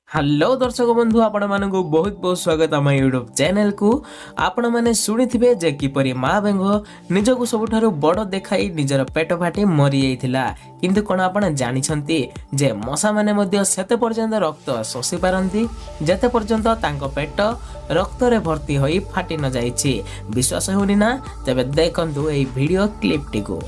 Hello ଦର୍ଶକ ବନ୍ଧୁ, ଆପଣମାନଙ୍କୁ ବହୁତ ବହୁତ ସ୍ୱାଗତ ଆମ ୟୁଟ୍ୟୁବ୍ ଚ୍ୟାନେଲକୁ। ଆପଣମାନେ ଶୁଣିଥିବେ ଯେ କିପରି ମା ବେଙ୍ଗ ନିଜକୁ ସବୁଠାରୁ ବଡ଼ ଦେଖାଇ ନିଜର ପେଟ ଫାଟି ମରିଯାଇଥିଲା। କିନ୍ତୁ କ'ଣ ଆପଣ ଜାଣିଛନ୍ତି ଯେ ମଶାମାନେ ମଧ୍ୟ ସେତେ ପର୍ଯ୍ୟନ୍ତ ରକ୍ତ ଶୋଷି ପାରନ୍ତି, ଯେତେ ପର୍ଯ୍ୟନ୍ତ ତାଙ୍କ ପେଟ ରକ୍ତରେ ଭର୍ତ୍ତି ହୋଇ ଫାଟି ନ ଯାଇଛି? ବିଶ୍ୱାସ ହେଉନି ନା? ତେବେ ଦେଖନ୍ତୁ ଏହି ଭିଡ଼ିଓ କ୍ଲିପ୍ଟିକୁ।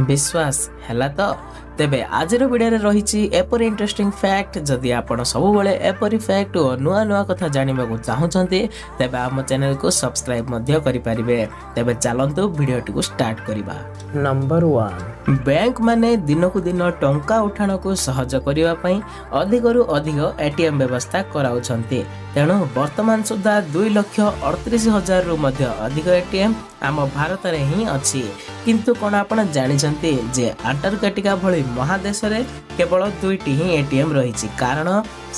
ବିଶ୍ୱାସ ହେଲା ତ? ତେବେ ଆଜିର ଭିଡ଼ିଓରେ ରହିଛି ଏପରି ଇଣ୍ଟରେଷ୍ଟିଂ ଫ୍ୟାକ୍ଟ। ଯଦି ଆପଣ ସବୁବେଳେ ଏପରି ଫ୍ୟାକ୍ଟ ଓ ନୂଆ ନୂଆ କଥା ଜାଣିବାକୁ ଚାହୁଁଛନ୍ତି, ତେବେ ଆମ ଚ୍ୟାନେଲକୁ ସବସ୍କ୍ରାଇବ୍ ମଧ୍ୟ କରିପାରିବେ। ତେବେ ଚାଲନ୍ତୁ, ଭିଡ଼ିଓଟିକୁ ଷ୍ଟାର୍ଟ କରିବା। ନମ୍ବର 1। ବ୍ୟାଙ୍କ ମାନେ ଦିନକୁ ଦିନ ଟଙ୍କା ଉଠାଣକୁ ସହଜ କରିବା ପାଇଁ ଅଧିକରୁ ଅଧିକ ଏଟିଏମ୍ ବ୍ୟବସ୍ଥା କରାଉଛନ୍ତି। ତେଣୁ ବର୍ତ୍ତମାନ ସୁଦ୍ଧା 2,38,000ରୁ ମଧ୍ୟ ଅଧିକ ଏଟିଏମ୍ ଆମ ଭାରତରେ ହିଁ ଅଛି। କିନ୍ତୁ କ'ଣ ଆପଣ ଜାଣିଛନ୍ତି ଯେ ଆଣ୍ଟାର୍କଟିକା ଭଳି ମହାଦେଶରେ କେବଳ ଦୁଇଟି ହିଁ ଏଟିଏମ୍ ରହିଛି? କାରଣ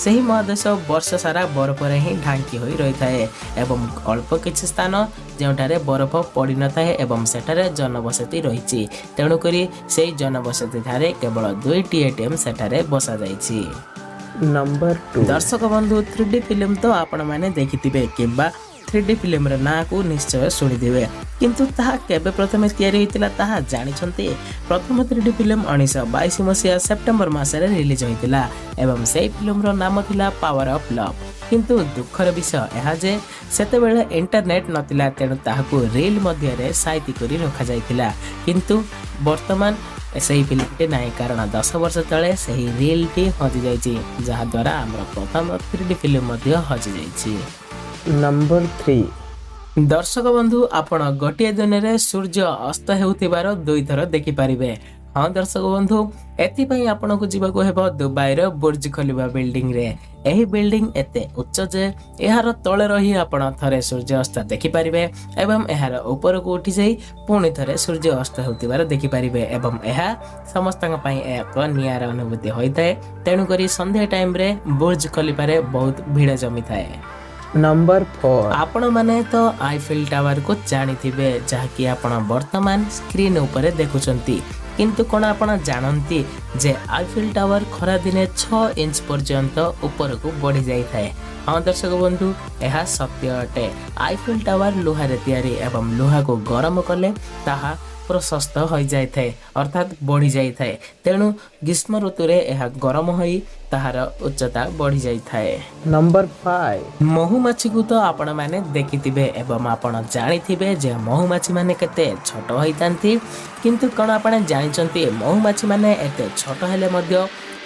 ସେହି ମହାଦେଶ ବର୍ଷ ସାରା ବରଫରେ ହିଁ ଢାଙ୍କି ହୋଇ ରହିଥାଏ ଏବଂ ଅଳ୍ପ କିଛି ସ୍ଥାନ ଯେଉଁଠାରେ ବରଫ ପଡ଼ିନଥାଏ ଏବଂ ସେଠାରେ ଜନବସତି ରହିଛି। ତେଣୁକରି ସେହି ଜନବସତି ଠାରେ କେବଳ ଦୁଇଟି ଏଟିଏମ୍ ସେଠାରେ ବସାଯାଇଛି। ନମ୍ବର 2। ଦର୍ଶକ ବନ୍ଧୁ, 3D film ତ ଆପଣମାନେ ଦେଖିଥିବେ କିମ୍ବା 3D ଫିଲ୍ମର ନାଁକୁ ନିଶ୍ଚୟ ଶୁଣିଥିବେ। କିନ୍ତୁ ତାହା କେବେ ପ୍ରଥମେ ତିଆରି ହୋଇଥିଲା, ତାହା ଜାଣିଛନ୍ତି? ପ୍ରଥମ 3D film 1922 ମସିହା ସେପ୍ଟେମ୍ବର ମାସରେ ରିଲିଜ୍ ହୋଇଥିଲା ଏବଂ ସେହି ଫିଲ୍ମର ନାମ ଥିଲା ପାୱାର ଅଫ୍ ଲଭ୍। କିନ୍ତୁ ଦୁଃଖର ବିଷୟ ଏହା ଯେ ସେତେବେଳେ ଇଣ୍ଟରନେଟ୍ ନଥିଲା, ତେଣୁ ତାହାକୁ ରିଲ୍ ମଧ୍ୟରେ ସାଇତି କରି ରଖାଯାଇଥିଲା। କିନ୍ତୁ ବର୍ତ୍ତମାନ ସେହି ଫିଲ୍ମଟି ନାହିଁ, କାରଣ 10 ବର୍ଷ ତଳେ ସେହି ରିଲ୍ଟି ହଜିଯାଇଛି, ଯାହାଦ୍ୱାରା ଆମର ପ୍ରଥମ 3D film ମଧ୍ୟ ହଜିଯାଇଛି। ନମ୍ବର 3। ଦର୍ଶକ ବନ୍ଧୁ, ଆପଣ ଗୋଟିଏ ଦିନରେ ସୂର୍ଯ୍ୟ ଅସ୍ତ ହେଉଥିବାର ଦୁଇଥର ଦେଖିପାରିବେ। ହଁ ଦର୍ଶକ ବନ୍ଧୁ, ଏଥିପାଇଁ ଆପଣଙ୍କୁ ଯିବାକୁ ହେବ ଦୁବାଇର ବୁର୍ଜ ଖଲିଫା ବିଲ୍ଡିଂରେ। ଏହି ବିଲ୍ଡିଂ ଏତେ ଉଚ୍ଚ ଯେ ଏହାର ତଳେ ରହି ଆପଣ ଥରେ ସୂର୍ଯ୍ୟ ଅସ୍ତ ଦେଖିପାରିବେ ଏବଂ ଏହାର ଉପରକୁ ଉଠିଯାଇ ପୁଣି ଥରେ ସୂର୍ଯ୍ୟ ଅସ୍ତ ହେଉଥିବାର ଦେଖିପାରିବେ ଏବଂ ଏହା ସମସ୍ତଙ୍କ ପାଇଁ ଏକ ନିଆରା ଅନୁଭୂତି ହୋଇଥାଏ। ତେଣୁକରି ସନ୍ଧ୍ୟା ଟାଇମରେ ବୁର୍ଜ ଖଲିଫାରେ ବହୁତ ଭିଡ଼ ଜମିଥାଏ। ନମ୍ବର 4। ଆପଣମାନେ ତ ଆଇଫିଲ୍ ଟାୱାରକୁ ଜାଣିଥିବେ, ଯାହାକି ଆପଣ ବର୍ତ୍ତମାନ ସ୍କ୍ରିନ୍ ଉପରେ ଦେଖୁଛନ୍ତି। କିନ୍ତୁ କ'ଣ ଆପଣ ଜାଣନ୍ତି ଯେ ଆଇଫିଲ୍ ଟାୱାର ଖରାଦିନେ 6 ଇଞ୍ଚ ପର୍ଯ୍ୟନ୍ତ ଉପରକୁ ବଢ଼ି ଯାଇଥାଏ? ହଁ ଦର୍ଶକ ବନ୍ଧୁ, ଏହା ସତ୍ୟ ଅଟେ। ଆଇଫିଲ୍ ଟାୱାର ଲୁହାରେ ତିଆରି ଏବଂ ଲୁହାକୁ ଗରମ କଲେ ତାହା ପ୍ରଶସ୍ତ ହୋଇଯାଇଥାଏ, ଅର୍ଥାତ୍ ବଢ଼ିଯାଇଥାଏ। ତେଣୁ ଗ୍ରୀଷ୍ମ ଋତୁରେ ଏହା ଗରମ ହୋଇ ତାହାର ଉଚ୍ଚତା ବଢ଼ିଯାଇଥାଏ। ନମ୍ବର 5। ମହୁମାଛିକୁ ତ ଆପଣମାନେ ଦେଖିଥିବେ ଏବଂ ଆପଣ ଜାଣିଥିବେ ଯେ ମହୁମାଛିମାନେ କେତେ ଛୋଟ ହୋଇଥାନ୍ତି। କିନ୍ତୁ କ'ଣ ଆପଣ ଜାଣିଛନ୍ତି, ମହୁମାଛିମାନେ ଏତେ ଛୋଟ ହେଲେ ମଧ୍ୟ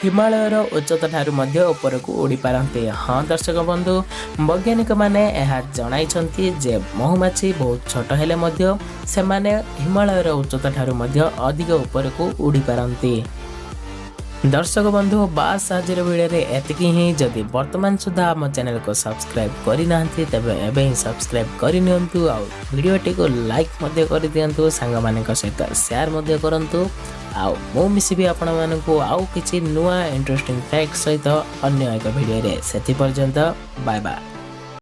ହିମାଳୟର ଉଚ୍ଚତା ଠାରୁ ମଧ୍ୟ ଉପରକୁ ଉଡ଼ିପାରନ୍ତି? ହଁ ଦର୍ଶକ ବନ୍ଧୁ, ବୈଜ୍ଞାନିକମାନେ ଏହା ଜଣାଇଛନ୍ତି ଯେ ମହୁମାଛି ବହୁତ ଛୋଟ ହେଲେ ମଧ୍ୟ ସେମାନେ ହିମାଳୟର ଉଚ୍ଚତା ଠାରୁ ମଧ୍ୟ ଅଧିକ ଉପରକୁ ଉଡ଼ିପାରନ୍ତି। ଦର୍ଶକ ବନ୍ଧୁ, ବାସ୍, ଆଜିର ଭିଡ଼ିଓରେ ଏତିକି ହିଁ। ଯଦି ବର୍ତ୍ତମାନ ସୁଦ୍ଧା ଆମ ଚ୍ୟାନେଲକୁ ସବସ୍କ୍ରାଇବ୍ କରିନାହାନ୍ତି, ତେବେ ଏବେ ହିଁ ସବସ୍କ୍ରାଇବ୍ କରିନିଅନ୍ତୁ ଆଉ ଭିଡ଼ିଓଟିକୁ ଲାଇକ୍ ମଧ୍ୟ କରିଦିଅନ୍ତୁ, ସାଙ୍ଗମାନଙ୍କ ସହିତ ସେୟାର ମଧ୍ୟ କରନ୍ତୁ। ଆଉ ମୁଁ ମିଶିବି ଆପଣମାନଙ୍କୁ ଆଉ କିଛି ନୂଆ ଇଣ୍ଟରେଷ୍ଟିଂ ଫ୍ୟାକ୍ଟ ସହିତ ଅନ୍ୟ ଏକ ଭିଡ଼ିଓରେ। ସେଥିପର୍ଯ୍ୟନ୍ତ ବାଏ ବାଏ।